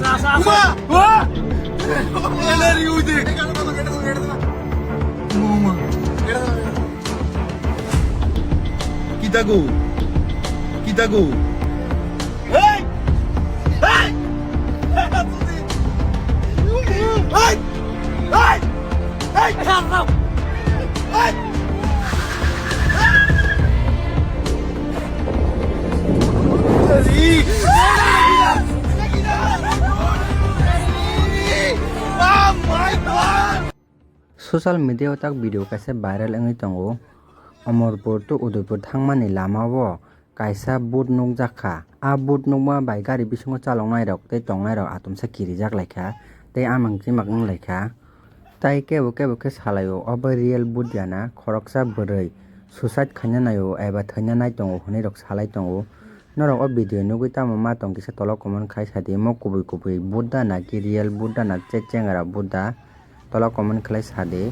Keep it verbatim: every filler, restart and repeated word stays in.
Uma! Uma! Uma, uma. Kita go. Kita go. Hey! Hey! Hey! Hey! Hey! Social media o tak video kaisa viral wngwi tongo. Amarpur to Udaipur thangmani lama o kaisa boat nukjak kha. A boat nukma bai gari bisingo chaloknai rok tei tongnai rok atomsa kirijak lai kha tei amang chimak wng lai kha. Tai kebo kebo khe salai o, obo real boat ya na, khoroksa bwrwi suicide khaina nai o eba thwina nai tongo hwnwi rok salai tongo. Norok o video nugwi tamo ma tong kisa tolo comment khai sa di, mo kubui kubui boat da na ki real boat da na che chengra boat da, tolo comment khlai sa di.